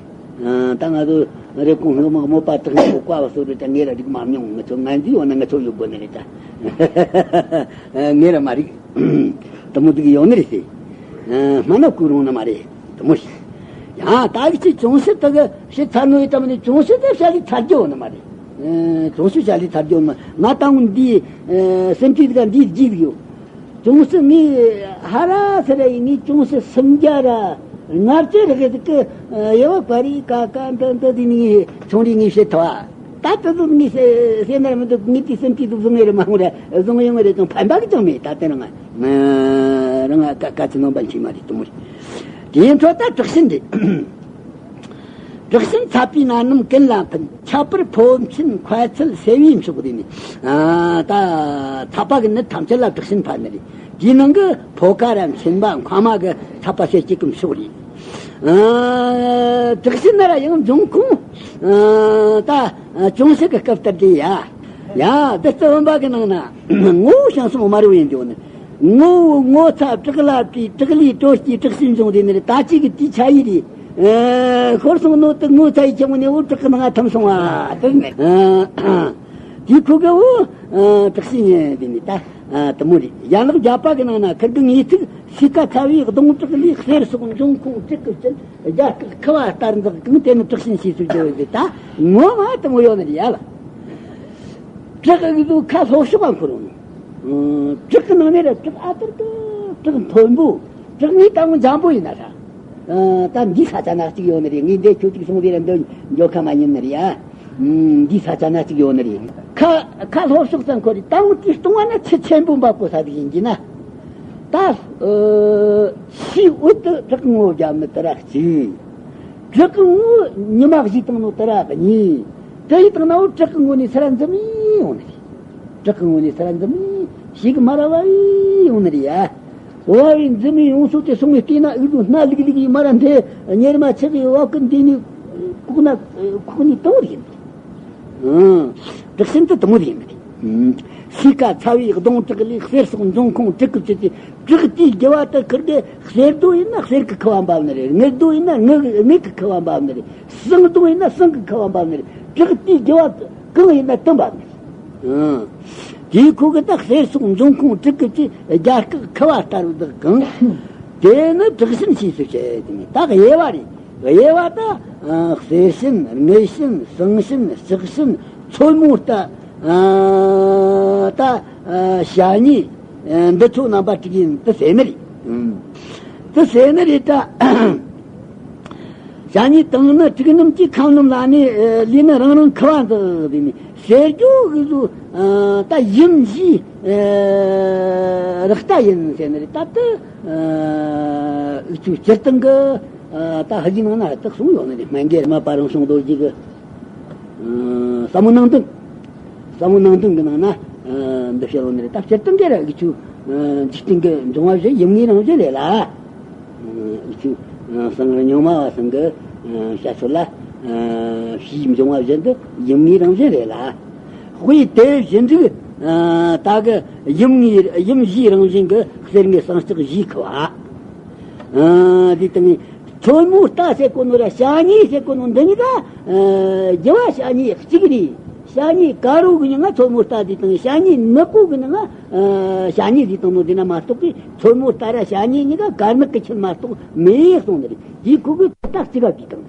ད་ང་ཚོ་རེབ་གོང་སྔོན་མ་མོ་པ་དྲག་ནི་གོ་བཀའ་བ་སོ་རེ་ད་ངས་ར་རིག་མ་མྱོང་། ང་ཚོ་ངན་རྗེས་ཡོད་ན་ང་ཚོ་ཡོད་དགོས་ནི་རེད་ད། ངས་ར་མ་རིག། དུ་མོ་དུ་གི་ཡོད་ནི་རེད་ཟེར། སྨན་ན་བསྐུར་རུང་ན་མ་རེད། དུ་མོ་ཞིག་ཡང་ད་གི་ཅི་ཅུང་ཟད་དུ་གི་ཞིག་ཚར་ནོ་ཡི་ད་མ་ནི་ཅུང་ཟད་དུ་བྱ་ལི་ཚར་རྒྱུ་ཡོད་ནི་མ་རེད། ཅུང་ཟད་བྱ་ལི་ཚར་རྒྱུ་ཡོད་ནི་མ། ང་ད་འུ་འདི་སེམས་ཁྲིད་ག་འདི་བགྱིས་ཡོད། ཅུང་ཟད་ངས་ཧ་ར་ས་ར་ཡིན་ནི་ཅུང་ཟད་སུམ་བརྒྱ་ར་ལྔ་བཅུ་ར་གི་ཟིག་གི་ཡེ་བ་པ་རི་ཀ་ཀ་འདི་འདི་དེ་ནི་ཆུང་རིག་ངས་བཤད་ཐུབ་ཨ། ད་ད་དུ་ངས་ཟེར་ན་མི་འདུག་ངས་དེ་སེམས་ཀྱི་དུ་བཟུང་ངེ་རེ་མ་ཧུ་རེ་བཟུང་ཡོང་ངེ་རེ་ཅང་ཕན་པ་གི་ཅང་མེད། ད་དེ་རང་ང་རང་ང་ཀ་ཀ་ཅི་ནོམ་པ་མཁྱེན་མ་རེད་དུ་མོ་རེད། དེ་ཡིན་ཁྲོ་ད་དྲག་ཤིན་རེད། དྲག་ཤིན་ཚ་པའི་ན་སྣུམ་ཀུན་ལ་ཕན། ཁྱད་པར་ཕོ་མཆིན་མཁལ་ཚིལ་སེ་བའི་མཆོག་དེ་ནི། ད་ཚ་པ་གི་ནད་ཐམས་ཅད་ལ་དྲག་ཤིན་ཕན་ནི་རེད། དེའི་ནང་གི་ཕོ་ཁ་ར་མཆིན་པ་མཁལ་མ་གི་ཚ་པ་སེལ་སྐྱེད་ཀྱི་མཆོག་རེད། དྲག་ཤིན་ན་ར་ཡང་འབྱུང་ཁུངས། ད་ཅུང་ཟད་ཀྱི་སྐབས་ལྟར་དེ་ཡ། ཡ་དེ་ལྟ་བུ་འབའ་གི་ནང་ན་ངོ་བོ་ཞང་སོང་དམར་བོ་ཡིན་འདུག་ནི། ངོ་བོ་ངོ་ཚ་བྲག་ལ་བྲིས། བྲག་ལས་དྲོ་སྐྱེས་དྲག་ཤིན་འབྱུང་དེ་ནི་རེད། ད་ཅིག་གི་དེའི་ཆ་ཡི་རེད། ཤོར་སོང་ནོ་དུ་ངོ་ཚ་ཡི་ཆེན་མོ་ནས་འུ་བྲག་གི་ནང་ཐམ་སོང་བ་དེ་ནི། དེའི་ཁུ་གི་འུ་དྲག་ཤིན་ཡིན་དེ་ནི་ད། དུ་མོ་རེད། ཡན་ལག་བརྒྱད་པ་གི་ནང་ན་ཁིར་གི་ངེས་ཚིག་སོས་ཀ་ཚ་བའི་གདོང་དྲེག་ལས། གསེར་སོགས་འབྱུང་ཁུངས་དྲེག་གི་བཅུད། རྒྱ་སྐེགས་ཁུ་བ་ལྟར་འཛག་གང་། དེ་ནི་དྲེག་ཞན་ཞེས་སུ་བརྗོད་ཟེར། ད་ངོ་མ་དེ་མོ་ཡོད་ནི་རེད་ཡ་ལ། དྲེག་གི་དུ་ཁ་ལྷོ་ཕྱོགས་པ་འཁོར་ཡོང་། ཨ། དྲེག་གི་ནང་ནས་ར་དྲེག་ཨ་ཏར་གི་དྲེག་མཐོན་པོ། དྲེག་ངའི་ད་ངོ་འཇམ་པོ་ཡིན་ན་ར། ཨ། ད་འདི་ས་ཆ་ན་གཅིག་ཡོད་ནི་རེད། ངས་འདི་ཁྱོད་ཅིག་སོང་དེ་ར་འདི་འཇོག་ཁ་མ་ཉན་ནི་རེད་ཡ། ཨ། འདི་ས་ཆ་ན་གཅིག་ཡོད་ནི་རེད། ཁ་ཁ་ལྷོ་ཕྱོགས་ཙམ་འཁོར་རེད། ད་ངོ་དེ་སྟོང་བ་ན་ཆུ་ཆེན་པོ་འབབ་གོ་ས་ཟིག་ཡིན་གྱི་ན། ད་ཨ། ཕྱིའི་འོད་དུ་དྲེག་གི་ངོ་བརྒྱབ་ནི་དེ་ར་གཅིག། དྲེག་གི་ངོ་ཉི་མ་བཞུས་བཏང་ནོ་དེ་ར་གཉིས། དེ་ཡི་དང་ན་འོ་དྲེག་གི་ངོ་ནས་ཚུར་འཛུམ་ཡོང་ནི་རེད། དྲེག་གི་ངོ་ནས་ཚུར་འཛུམ་ཞིག་མར་བབས་ཡོང་ནི་རེད་ཡ། བབས་ཡི་འཛུམ་ཡོང་སོ་དེ་སོང་ངས་བལྟས་ན། འུ་ཚོ་སྣ་ལིག་ལིག་ཡི་མར་འདི་གཉེར་མ་ཆག་གི་བབ་གི་འདི་ནས་ཁོག་ན་ཁོག་ནས་དང་བོ་རེད། ཨང་། དྲེག་ཤིན་ཏུ་དུ་མོ་ཡིན་མི། སོས་ཀ་ཚ་བའི་གདོང་དྲེག་ལས། གསེར་སོགས་འབྱུང་ཁུངས་དྲེག་གི་བཅུད་དེ། དྲེག་དེའི་རྒྱུ་བ་དེ་ཁུར་གི་གསེར་རྡོ་ཡིན་ན་གསེར་གི་ཁུ་བ་འབབ་ནི་རེད། དངུལ་རྡོ་ཡིན་ན་དངུལ་དངུལ་གི་ཁུ་བ་འབབ་ནི་རེད། ཟངས་རྡོ་ཡིན་ན་ཟངས་གི་ཁུ་བ་འབབ་ནི་རེད། དྲེག་དེའི་རྒྱུ་བ་གང་ཡིན་ན་དེ་འབབ་ནི་རེད། ཨང་། དེའི་ཁུ་གི་ད་གསེར་སོགས་འབྱུང་ཁུངས་དྲེག་གི་བཅུད། རྒྱ་སྐེགས་ཁུ་བ་ལྟ་བུ་དག་གང་། དེ་ནི་དྲེག་ཤིན་ཞེས་སུ་བྱ་ཡི་ཟེར་ནས། ད་དབྱེ་བ་རེད། དབྱེ་བ་ད། ཨ། གསེར་ཤིན། དངུལ་ཤིན། ཟངས་ཤིན། ལྕགས་ཤིན། མཚོ་མོ་རྟ། ཨ། ད། ཨ། ཞ་ཉེ། ཨ། འདི་ཚོ་རྣམ་པ་དྲུག་ཡིན་དུ་ཟེར་ནི་རེད། ཨུམ། དུ་ཟེར་ནི་རེད་ད། ཞ་ཉེ་དང་ནི་དྲུག་རྣམས་ཀྱིས། ཁམས་རྣམས་ལ་ནི། ཨ། ལུས་ནི་རང་རང་ཁུ་བ་འཛག་ཟེར་ནས། ཟེར་རྒྱུ་གི་ཚོ། ཨ། ད་ཡུམ་བཞིའི། ཨ། རེག་བྱ་ཡིན་ཟེར་ནི་རེད་ད། དུ། ཨ། འུ་ཚོའི་སྤྱིར་བཏང་གི། ཨ། ད་ཧ་གི་ནང་ན་དག་གསུངས་ཡོད་ནི་རེད། སྨན་རྒྱལ་རིམ་པ་བར་གསུང་རྡོ་རྗེ་གི། ཨ། ཟབ་མོ་སྣང་བདུན། ཟབ་མོ་སྣང་བདུན་གི་ནང་ན། ཨ། འདི་བཤད་ཡོད་ནི་རེད། ད་སྤྱིར་བཏང་གི་ར་འུ་ཚོའི། ཨ། འཇིག་རྟེན་གི་འབྱུང་བ་བཞི་ཡུམ་ངེའི་རང་བཞིན་རེད་ལ། ཨ། འུ་ཚོའི། ཨ། གསང་སྔགས་རྙིང་མ་བ་ཚང་གི། ཨ། བཤད་ཚུལ་ལ། ཨ། ཕྱིའི་འབྱུང་བ་བཞི་འདི་ཡུམ་ངེའི་རང་བཞིན་རེད་ལ། དཔེ་དེ་བཞིན་དུ། ཨ། ད་གི་ཡུམ་ངེའི་ཡུམ་བཞིའི་རང་བཞིན་གི་གསེར་དངུལ་ཟངས་ལྕགས་བཞིའི་ཁུ་བ། ཨ། འདི་དང་མཚོ་མོ་རྟ་ཟེར་གོ་ནོ་ར་ཞ་ཉེ་ཟེར་གོ་ནོ་འདི་གཉིས་ཀ། ཨ། རྒྱུ་བ་ཞ་ཉེ་གཅིག་རེད། ཞ་ཉེ་དཀར་པོ་གི་ནང་ང་མཚོ་མོ་རྟ་ཟེར་དང་། ཞ་ཉེ་ནག་པོ་གི་ནང་ང་། ཨ། ཞ་ཉེ་ཟེར་དང་ནོ་འདི་ན་མ་གཏོགས་པའི་མཚོ་མོ་རྟ་ར་ཞ་ཉེ་གཉིས་ཀ་དཀར་ནག་གི་ཁྱད་མ་གཏོགས་མེད་གསུངས་ནི་རེད། དེའི་ཁུ་གི་ད་རྩི་ག་དེ་དང་།